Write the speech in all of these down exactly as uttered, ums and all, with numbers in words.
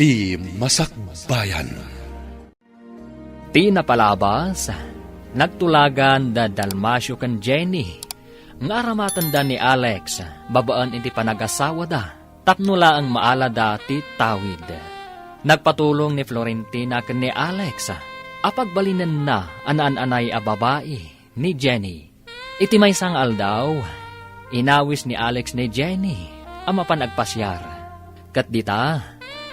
Ti Masakbayan. Ti napalabas, nagtulagan da Dalmacio ken Jenny nga aramatenda ni Alex babaen iti panagasawada tapno laeng maalada ti tawid. Nagpatulong ni Florentina ken ni Alex a pagbalinenna a naan-anay a babai ni Jenny. Iti maysa nga aldaw, inawis ni Alex ni Jenny a mapan agpasiar. Ket dita,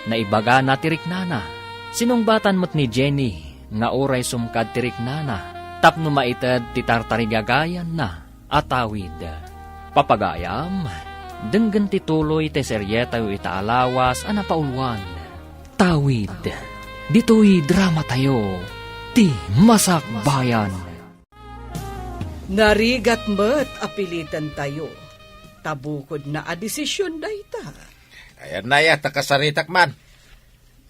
naibagana ti riknana. Sinungbatan met ni Jenny nga uray sumkad ti riknana tapno maited ti tartarigagayanna a tawid. Papagayam, denggen ti tuloy ti serietayo ita a lawas a napauluan. Tawid. Ditoy dramatayo, ti Masakbayan. Narigat met a pilitentayo. Ta bukodna a desision dayta. Ayan na ya, ta kasaritak man.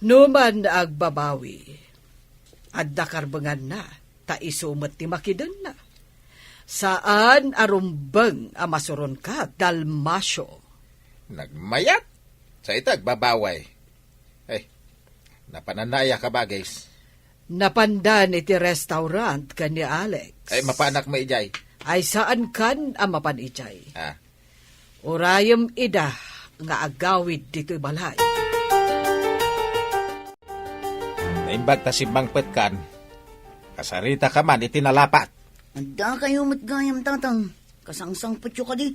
Numan agbabawi, adda karbenganna, ta isu met ti makidenna. Saan a rumbeng a masuronka, Dalmacio. Nagmayat? Sa ita agbabawi. Ay, napananaya ka, Bagis. Napandan iti restaurant ken ni Alex. Ay, mapanak mo ijay. Ay, saan kan a mapan ijay. Ah. Urayem ida nga agawid ditoy balay. Naimbag ta simmangpet kan. Kasarita ka man iti nalapat. Adda kayo met gayam, tatang. Kasangsangpetyo kadi.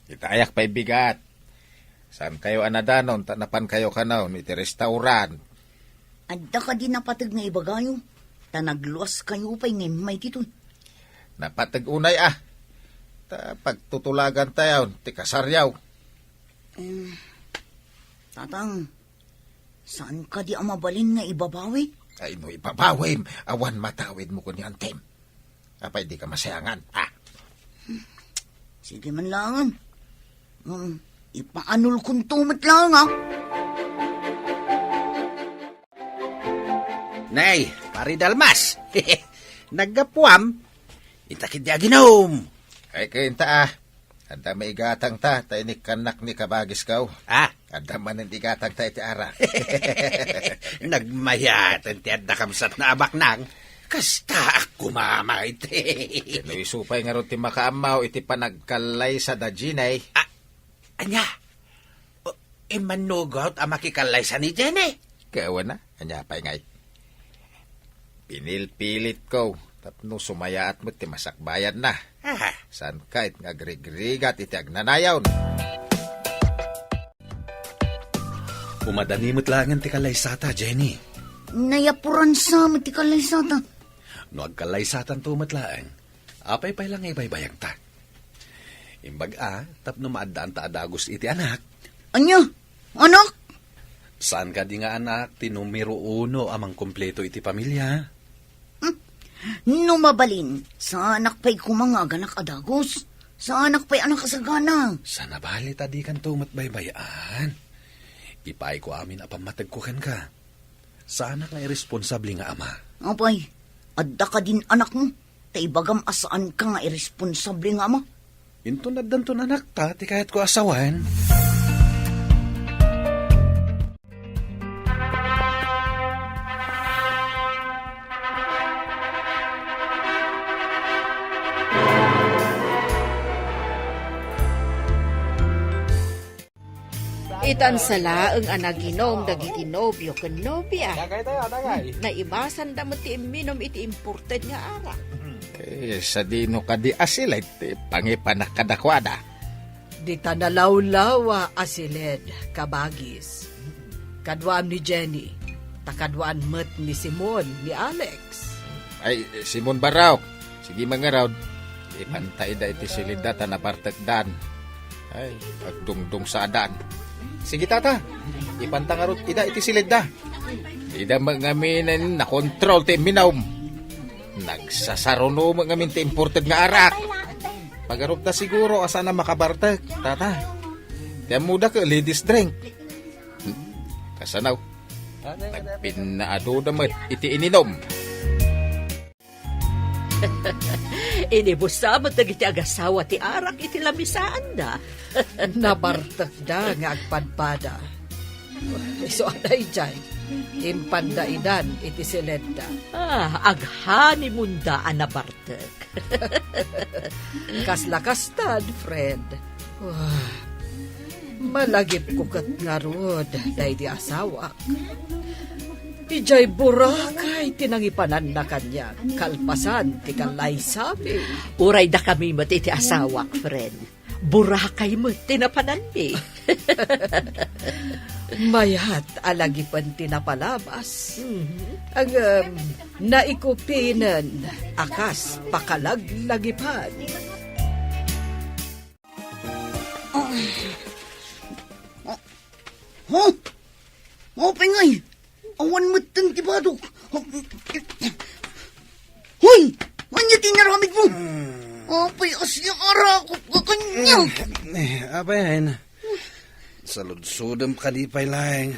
Ita ayak pay bigat. Saan kayo a nadanon ta napan kayo kanon iti restaurant? Adda kadi napateg nga ibagayo, ta nagluas kayo pay nga immay ditoy. Napateg unay a. Ta pagtutulagan tayo ti kasaryaw. Eh, tatang, saan kadi a mabalin nga ibabawi? Ay, no ibabawim, awan matawid mo kun ni Antem. Apay di ka masayangan, ah? Sige man langan. Hmm, ipaanol kunto met lang, ah. Nay, Pari Dalmas. Naggapuam? Inta kidi aginom. Ay, kayo inta, ah. Adda maigatang ta, ta inikkannak ni kabagis kaw. Ah? Adda manen igatang ta iti arak. Nagmayaten ti adda kamsat na abaknang. Kasta ak kumamay ti. No isu pay ngarud ti makaammaw iti panagkallaysa da Jenny. Ah, anya? O, immanugot a makikallaysa ni Jenny? Kawana, anya pay ngay? Pinilpilit ko, tapno sumayaat met ti masakbayan na. Aha. Saan ka it nga agrigrigat iti agnanayon? Umadani met laengen ti kallaysata, Jenny. Nayapuran sa met ti kallaysata. No agkallaysatanto met laeng, apay pay la nga ibaybayagta? Imbag a, tapno maaddaan ta a dagus iti anak. Anya? Anak? Saan kadi nga anak ti numero uno a mangkumpleto iti pamilya? Hmm. No mabalin, saanak pay koma nga aganak a dagus. Saanak pay a nakasagana. Sana bali ta di kanto met baybay-an. Ipaay ko amin a pammategko kenka. Saanak nga irresponsable nga ama. Apay, adda kadin anakmo, ta ibagam a saanka nga irresponsable nga ama. Inton addanton anakta, ti kayatko a sawen. Itan sa laeng a naginom dagiti nobio ken nobia. Dagay tayo, dagay. Naibasanda met ti imminom iti imported nga arak. Eh, sadino kadi a siled ti pangipanak kadakuada? Dita nalawlawa a siled, kabagis. Kaduaam ni Jenny, ta kaduaan met ni Simon, ni Alex. Ay, Simon Barraok, sige mangarud. Ipanta ida iti silidda ta nabartekdan. Ay, agdungdung sa adan. Sige, tata. Ipanta ngarud ida iti silidda. Ida met ngamin nakontrol ti imminom. Nagsasaruno met ngamin ti imported nga arak. Pagarupta siguro a saan a makabartek, tata. Ti ammoda ket ladies drink. Kasanaw. Nagpinnaadoda met iti ininom. Inibusa met dagiti agasawa ti arak iti lamisaanda. Nabartekda nga agpadpada. Isu a daydiay, impanda idan iti siledda. Ah, aghanimunda a nabartek. Kasla kastad, friend. Wah, malagipko ket ngarud daydi asawak. Idiay Boracay ti nangipananna kaniak, kalpasan ti kallaysabi. Uray dakami met iti asawak, friend. Boracay met ti napananmi. Mayat a lagipen ti napalabas. Mhm. Ngem, naikupinen a kas pakalaglagipan. Huh? Maupay ngay! Awan metten ti badok. Hoy! Ania ti inaramidmo? Apay a siak a rakop ka kaniak? Eh, apay, Ain? Saludsodem kadi pay laeng.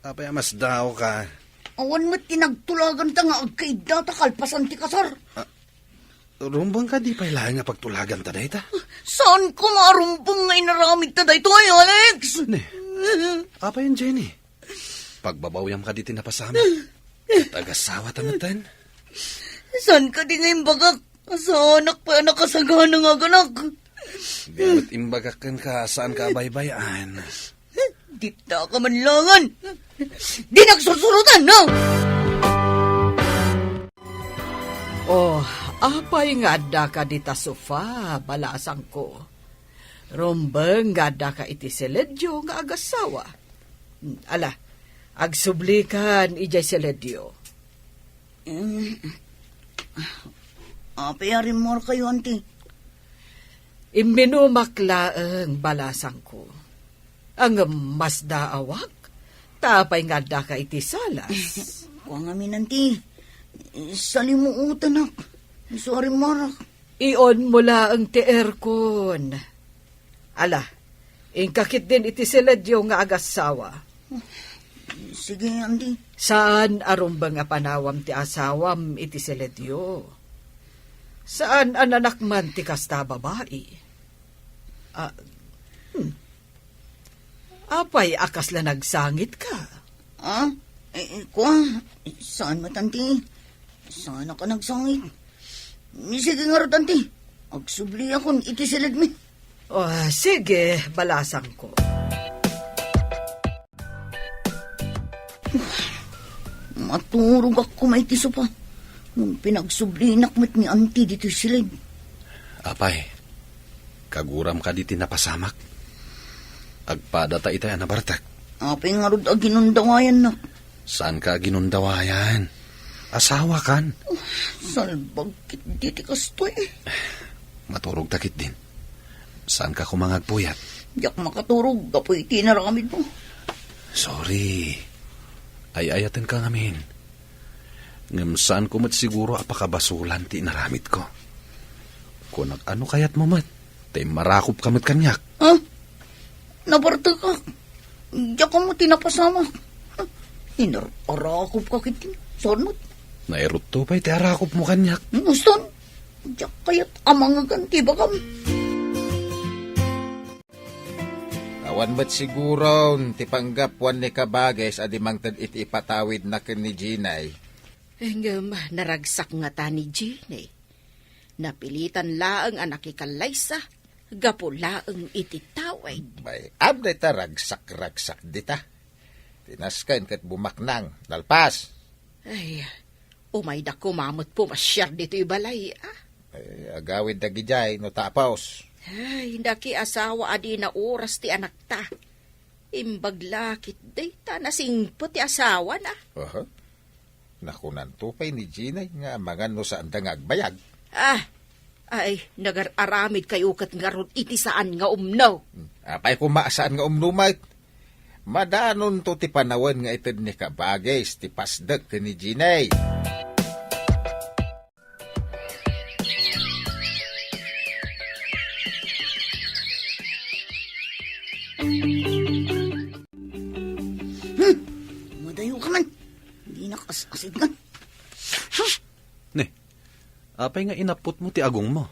Apay a masdaawka? Awan met ti nagtulaganta nga agkaiddata kalpasan ti kasar. Ah, rumbeng kadi pay laeng nga pagtulaganta dayta? Saanko nga arumbeng nga inaramidta daytoy, Alex? Ne, apay, Jenny? Pagbabawiam kadi ti napasamak. Ket agasawata metten. Saan kadi nga imbagak? Saanak pay a nakasagana nga aganak. Di met imbagak kenka, saanka a baybay-an. Dita ka man langan. Di nagsursurutan, no? Oh, apay nga addaka dita sofa, balasangko? Rumbeng nga addaka iti siledyo nga agassawa. Hmm, ala, agsublikan idiay siledyo. Mm. Apay a rimmuarkayo, Auntie? Imminumak laeng, balasangko. Ngem masdaawak, ta apay nga addaka iti salas? Kua ngamin, Auntie. Salimuotanak. Isu a rimmuarak. Ionmo laeng ti aircon. Ala, inka ketdin iti siledyo nga agassawa. Sige, Auntie. Saan a rumbeng a panawam ti asawam iti siledyo. Saan a nanakman ti kasta a babai. Ah, hmm. Apay a kasla nagsangitka? Ah? Eh, eh, kua, saan met, Auntie? Saanak a nagsangit. Ni, sige ngarud, Auntie. Agsubliakon iti siledmi. Oh, sige, balasangko. Maturogak koma iti sofa. Ngem pinagsublinak met ni Auntie ditoy siled. Apay, kaguram kadi ti napasamak? Agpadata itay a nabartek. Apay ngarud a ginundawayannak? Saanka a ginundawayan? Asawakan. Oh, salbag ketdi ti kastoy. Maturogta ketdin. Saanka koma nga agpuyat? Diak makaturog gapu iti inaramidmo. Sorry. Ay-ayatenka ngamin. Ngem saanko met siguro a pakabasolan ti inaramidko. Kunak, ano kayatmo met? Ta immarakopka met kaniak. Ah? Nabartekak. Diak ammo ti napasamak. Inar-arakopka ketdi. Saan met? Nairutto pay ti arakopmo kaniak. Muston, diak kayat a mangegan ti ibagam. Awan met siguron ti panggapuan ni Kabages a di mangted iti ipatawidna ken ni Jinay. Ngem naragsak ngata ni Jinay. Napilitan laeng a nakikallaysa gapu laeng iti tawid. Bay-am dayta ragsak-ragsak dita. Ti nasken ket bumaknang, nalpas. Ay, umayda koma met pumasiar ditoy balay, ah. Ay, agawid dagidiay no tapos. Ay, nakiasawa a dina oras ti anakta. Imbag la ketdi ta nasingpet ti asawana. Aha. Nakunanto pay ni Jinay nga amangan no saanda nga agbayag. Ah, ay, nagar-aramidkayo ket ngarud iti saan nga umno. Hmm, apay koma a saan nga umno met? Madanonto ti panawen nga ited ni Kabages ti pasdek ken ni Jinay. Hmm, madayo ka man. Dinak as-asidngan. Huh? Ne, apay nga inapputmo ti agongmo?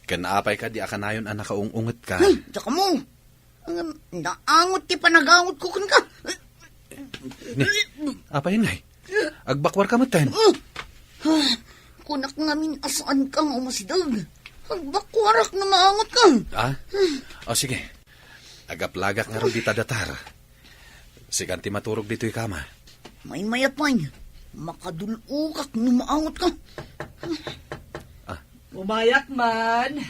Ken apay kadi a kanayon a nakaung-ungetka? Hmm, diak ammo. Ngem, naangot ti panagangotko kenka. Ni, apay ngay? Agbakuarka metten. Ah! Ah! Kunak ngamin a saanka nga umasideg. Agbakuarak no maangotka. Ah? O, sige. Agaplagak ngarud dita datar. Sikan ti maturog ditoy kama. Maymayat pay. Makadul-okak no maangotka. Ah. Umayak man.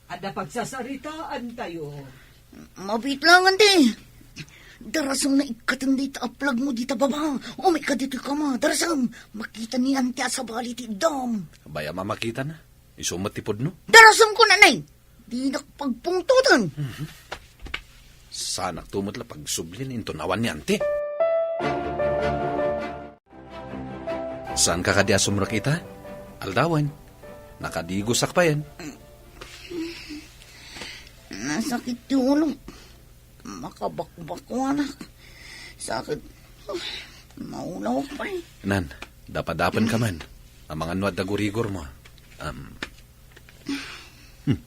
Adda pagsasaritaantayo. Mabitlangan ti. Darasem nga ikkaten dayta a plagmo dita baba. Umayka ditoy kama. Darasem. Makita ni Auntie a sabali ti iddam. Bay-am a makitana. Isu met ti pudno. Darasem kunana. Dinak pagpungtoten. Mhm. Saanakto met la pagsublin inton awan ni Auntie. Saanka kadi a sumrek ita? Aldawen. Nakadigosak payen. Nasakit ti ulok. Makabakbakuanak. Sakit. Maulawak pay. Nan, dapadapenka man. Amangan no adda gurigormo. Am. Hmm.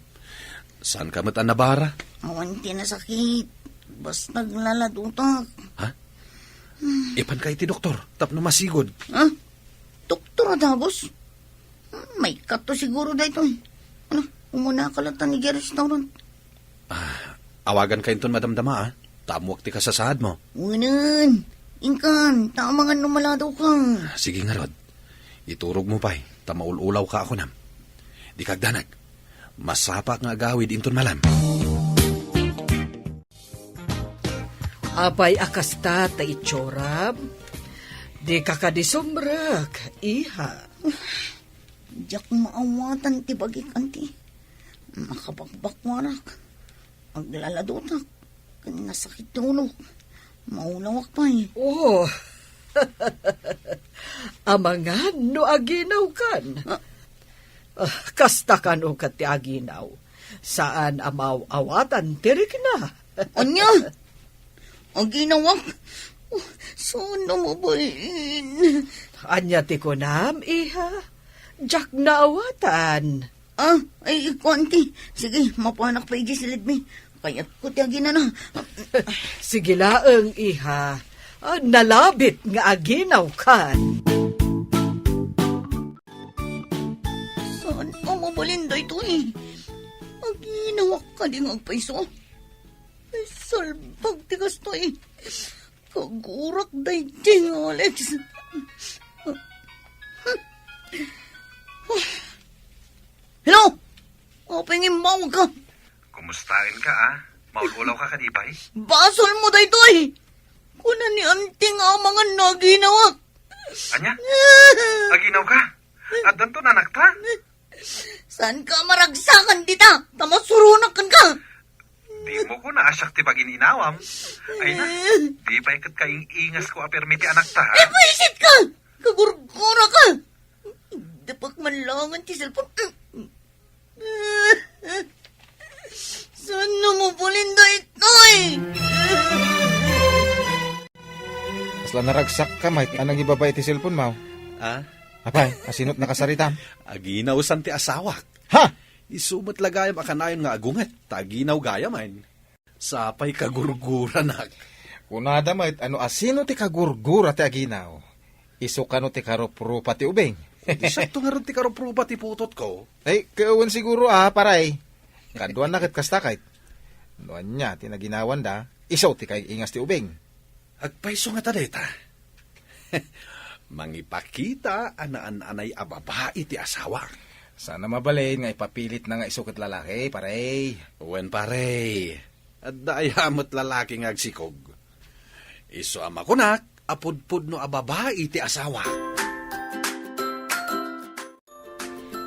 Saanka met a nabara? Awan ti nasakit. Basta aglaladotak. Ha? Ipanka iti doktor tapno masigud. Ha? Doktor a dagus? Maikkato siguro daytoy. Ano, umunaka latta idiay restaurant. Ah, awaganka inton madamdama, a. Ta ammoak ti kasasaadmo. Wen, inkan, ta amangan no maladawka. Sige ngarud. Iturogmo pay, ta maul-ulawka a kunam. Dika agdanag. Masapaak nga agawid inton malam. Apay a kasta ta itsuram? Dika kadi sumrek, iha. Diak maawatan ti bagik, Auntie. Makabakbakuanak. Aglaladotak. Ken nasakit ti ulok. Maulawak pay. Oh. Amangan no aginawkan. Ah. Ah, kasta kano ket ti aginaw. Saan a maaw-awatan ti rikna. Ania? Aginawak? Oh, saan a mabalin? Ania ti kunam, iha? Diak naawatan. Ah, ay, kuan ti. Sige, mapanak pay idiay silidmi. Kayatko ti aginana. Sige laeng, iha. Ah, nalabit nga aginawkan. Saan a mabalin daytoy? Aginawak kadi nga agpayso? Ay, salbag ti kastoy. Kagurak daydi nga Alex. Hello? Apay nga immawagka? Kumustaenka, a? Maul-ulawka kadi pay? Basolmo daytoy! Kuna ni Auntie nga amangan no aginawak. Ania? Aginawka? Addanton anakta? Saanka a maragsakan dita, ta masuronak kenka. Dimo kuna a siak ti bagin inawam. Ay na, di pay ket kaing-ingasko a permi ti anakta, ha? Ibuisitka! Kagurguraka! Dapek man laengen ti cellphone. Saan a mabalin daytoy? Kasla naragsakka met a nangibabain ti cellphone mo. Ah? Apay, asino ti nakasaritam? Aginaw san ti asawak. Ha? Isu met la gayam a kanayon nga agunget, ta aginaw gayam, ay. Sapay kagurguranak. Kunada met, ano, asino ti kagurgura ti aginaw? Isu kano ti karuprupa ti ubing? Di siakto ngarud ti karuprupa ti putotko. Ay, kawan siguro, ah, paray. Kaduana ket kasta kayt. No ania ti naginawanda, isu ti kaing-ingas ti ubing. Agpayso ngata dayta. Mangipakita a naan-anay a babai ti asawa. Saan a mabalin nga ipapilitna nga isu ket lalaki, pare. Wen, pare. Adda aya met lalaki nga agsikog. Isu a makunak a pudpudno a babai ti asawa.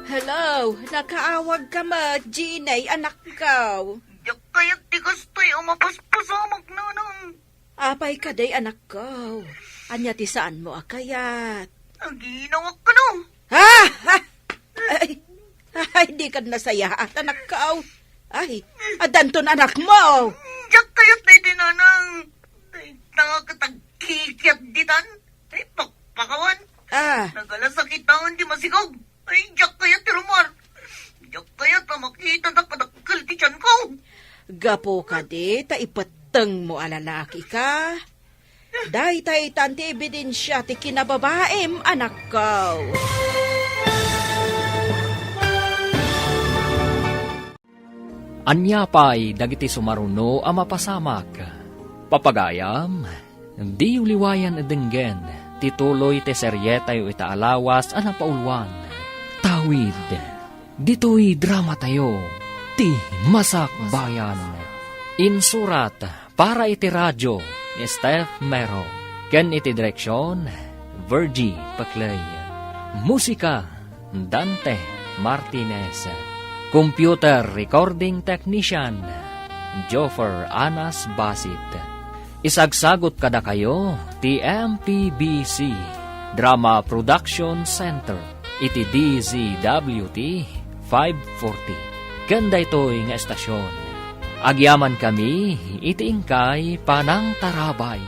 Hello, nakaawagka met, Jeannie, anakko. Diak kayat ti kastoy a mapaspasamak, nanang. Apay kadi, anakko? Ania ti saanmo a kayat? Aginawak kano. Ha? Ha? Ay, ay, dika nasayaat, anakko. Ay, addanton anakmo. Diak kayat daytoy, nanang. Dayta ket agkikiat ditan. Ay, pakpakawan. Ah. Nagalasakitan ti masikog. Ay, diak kayat ti rummuar. Diak kayat a makita a kadakkel ti tianko. Gapu kadi ta ipettengmo a lalakika. Daytaytan ti ebidensia ti kinababaim, anakko. Ania pay dagiti sumaruno a mapasamak? Papagayam, diyo liwayan a denggen ti tuloy ti serietayo ita a lawas a napauluan. Tawid, ditoy dramatayo, ti Masakbayan. Insurat para iti radio ni Steph Mero, ken iti direksion, Virgie Paclay. Musika, Dante Martinez. Computer Recording Technician, Joffer Anas Basit. Isagsagut kadakayo ti M P B C Drama Production Center iti D Z W T five forty. Ken daytoy nga estasion, agyamankami iti inkay panangtarabay.